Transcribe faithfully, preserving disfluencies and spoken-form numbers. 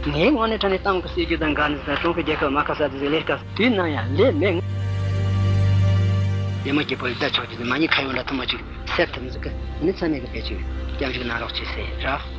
ངའི་ངོས་ནས་དྲང་ནས་གཏམ་གྱི་སྲིད་ཇུས་དང་འགལ་ནས་ཀྲུང་གོའི་རྒྱལ་ཁབ་མ་ཁ་ས་དེ་ཟིག་ལས་ཀ་དུས་ནམ་ཡང་ལས་མེད། རྒྱལ་མོ་རྒྱལ་པོ་ལ་ད་ཆོག་རྒྱུ་དེ་མ་ཉེས་ཁ་ཡོད་འདྲ་ཐུ་མ་ཅིག་སེབ་ཐུབ་ཟིག་གི་ནི་ཚ་ནས་གི་ཕལ་ཆེར་སྐྱབས་འཇུག་ན་རོགས་བྱེད་ཟེར་ར།